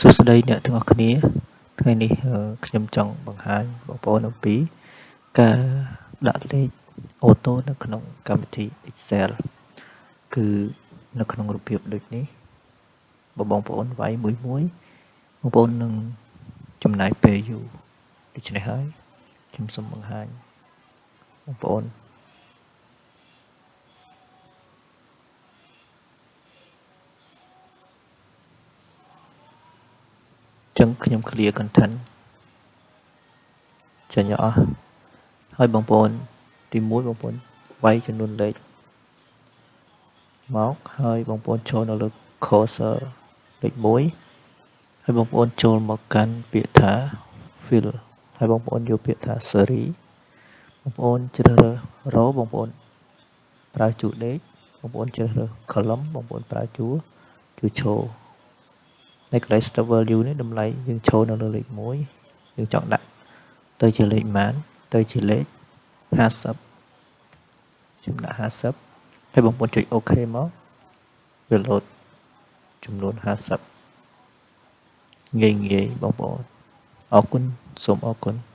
សួស្តីអ្នកទាំងអស់គ្នាថ្ងៃនេះខ្ញុំចង់បង្ហាញបងប្អូនអំពីការដាក់លេខ auto នៅក្នុងកម្មវិធី Excel គឺនៅក្នុងរូបភាពដូចនេះបើបងប្អូនវាយមួយមួយបងប្អូននឹងចំណាយពេលយូរដូច្នេះហើយខ្ញុំសូមបង្ហាញបងប្អូនចឹងខ្ញុំ clear content ចេញអស់ហើយបងប្អូនទី1បងប្អូនវាយចំនួនលេខមកហើយបងប្អូនចូលនៅលើ cursor លេខ1ហើយបងប្អូនចូលមកកាន់ពាក្យថា fill ហើយបងប្អូនយកពាក្យថា series បងប្អូនជ្រើសរើស row បងប្អូនប្រើជួរដេកបងប្អូនជ្រើសរើស column បងប្អូនប្រើជួរជួរឈរនៅកន្លែង step value នេះតម្លៃយើងឈរនៅលើលេខ1យើងចង់ដាក់ទៅជាលេខប៉ុន្មានទៅជាលេខ50ខ្ញុំដាក់50ហើយបងប្អូនចុច OK មកវាលោតចំនួន50ងាយងាយបងប្អូនអរគុណសូមអរគុណ។